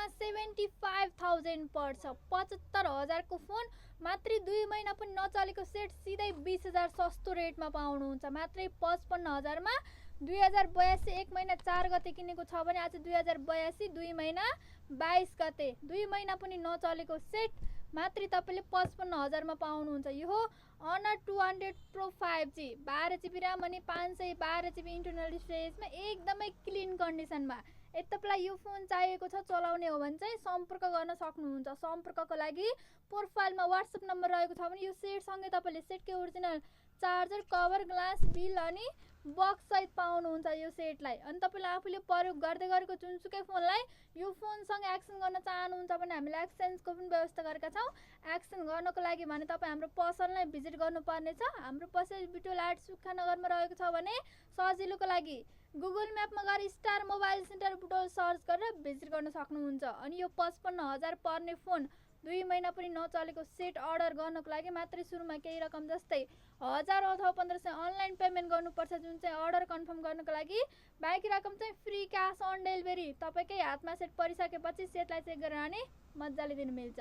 सेटमा 75,000 पर्छ। 75,000 को फोन मात्रै 2 महिना पनि नचलेको सेट सिधै 20,000 सस्तो रेटमा पाउनुहुन्छ। मात्रै 55,000मा 2082 1 महिना 4 गते किनेको छ भने आज 2082 2 महिना 22 गते 2 महिना पनि नचलेको सेट मात्रै तपाईँले 55,000मा पाउनुहुन्छ। यो हो Honor 200 Pro 5G 12GB RAM अनि 512GB इन्टरनल स्टोरेजमा एकदमै क्लिन कन्डिसनमा। यदि तपाईँलाई यो फोन चाहिएको छ चलाउने हो भने चाहिँ सम्पर्क गर्न सक्नुहुन्छ। सम्पर्कको लागि प्रोफाइलमा WhatsApp नम्बर रहेको छ भने यो सेटसँगै तपाईँले सेटकै original charger, cover, glass, bill अनि बक्स सहित पाउनुहुन्छ यो सेटलाई। अनि तपाईँले आफूले प्रयोग गर्दै गरेको जुनसुकै फोनलाई यो फोनसँग एक्सचेन्ज गर्न चाहनुहुन्छ भने हामीले एक्सचेन्जको पनि व्यवस्था गरेका छौँ। एक्सचेन्ज गर्नको लागि भने तपाईँ हाम्रो पसललाई भिजिट गर्नुपर्नेछ। हाम्रो पसल बिटोल 8 सुक्खानगरमा रहेको छ भने सजिलोको लागि गुगल म्यापमा गएर star mobile centre Butwal search गरेर भिजिट गर्न सक्नुहुन्छ। अनि यो 55,000 पर्ने फोन 2 महिना पनि नचलेको सेट अर्डर गर्नको लागि मात्रै सुरुमा केही रकम जस्तै 1000 अथवा 1500 अनलाइन पेमेन्ट गर्नुपर्छ, जुन चाहिँ अर्डर कन्फर्म गर्नको लागि। बाँकी रकम चाहिँ फ्री क्यास अन डेलिभरी तपाईँकै हातमा सेट परिसकेपछि सेटलाई चेक गरेर अनि मजाले दिनु मिल्छ।